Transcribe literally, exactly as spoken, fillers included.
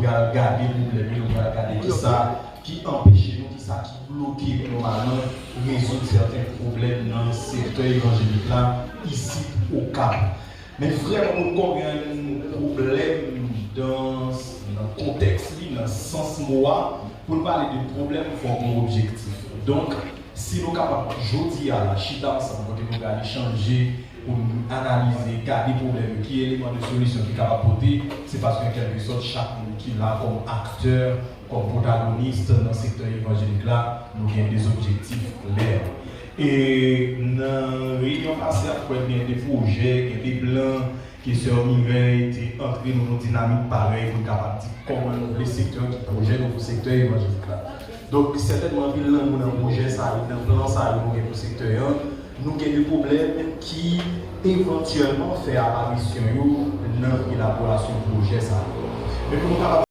pral gade pwoblèm yo, nou pral gade kisa ki anpeche nou, kisa ki bloke nou nòmalman rezoud sèten pwoblèm nan sektè evanjelik la isit Okap. Men vrèman, pou n konprann pwoblèm nan, nan kontèks li, nan sans mo a, pou n pale de pwoblèm, fòk gen objektif. Donk, si nou kapab jodi a la chita ansanm kote nou pral echanje, pou n analize, gade pwoblèm yo, ki eleman de solisyon ki kapab pote, se paske an kèlke sòt chak moun ki la kòm aktè, kòm pwotagonis nan sektè evanjelik la, nou gen de objektif klè. E nan reyinyon pase a, kwè gen de pwojè, gen de plan ke sè Mireille te antre nou nan dinamik parèy pou n kapab di kòman nou vle sektè, ki pwojè nou pou sektè evanjelik la. Donk, sètènman, anpil nan nou nan pwojè sa yo, nan plan sa yo nou gen pou sektè an, nou gen de pwoblèm ki evantyèlman fè aparisyon yo nan elaborasyon pwojè sa yo. Men pou nou kapab